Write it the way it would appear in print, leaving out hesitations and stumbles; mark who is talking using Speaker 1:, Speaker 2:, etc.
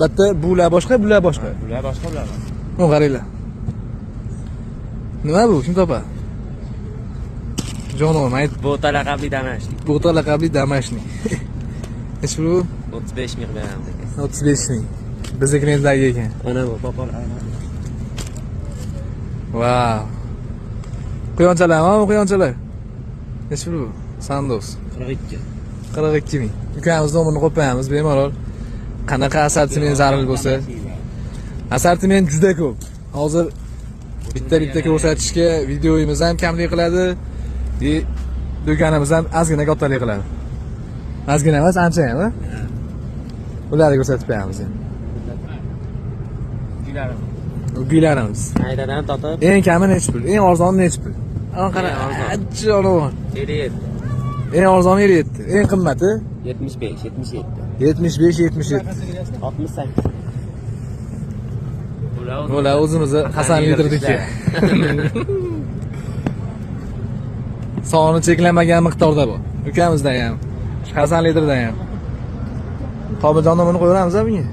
Speaker 1: Bitta bular boshqa, bular boshqa.
Speaker 2: Bular boshqa, bular boshqa.
Speaker 1: Bu qaranglar. Nima bu? Kim topadi? Jonim, ayt.
Speaker 2: Bo'ta laqabli damashlik.
Speaker 1: Bo'ta laqabli damashnik. Nechi pul bu?
Speaker 2: 35 ming beramiz aka.
Speaker 1: 35 ming. Bizni klientlarga ekan.
Speaker 2: Mana bu popol.
Speaker 1: Vau. Quyonchalar, mana bu quyonchalar. Nechi pul bu? Sandoz.
Speaker 2: 42.
Speaker 1: 42 ming. Ukamiz nomerini qo'yib qo'yamiz bemalol. Qanaqa assortiment zarur bo'lsa. Assortiment juda ko'p. Hozir bitta-bitta ko'rsatishga videomiz ham kamlik qiladi, и do'konimiz ham ozgina kattalik qiladi. Ozgina emas, ancha ham, a? Ularni ko'rsatib qo'yamiz endi. Guylarimiz.
Speaker 2: Qaytadan totib
Speaker 1: Eng kami nechi pul? Eng arzoni nechi pul? Ana qara,
Speaker 2: Eng arzon.
Speaker 1: ancha olov.
Speaker 2: 57.
Speaker 1: Eng arzoni 57, eng qimmati
Speaker 2: 75, 77.
Speaker 1: 75, 77.
Speaker 2: 68. Bular
Speaker 1: Bular o'zimizni Hasan Liderdiki. Soni cheklanmagan miqdorda bu. Ukamizdan ham, Hasan Liderdan ham. Qobiljon nomini qo'yaveramiz bunga.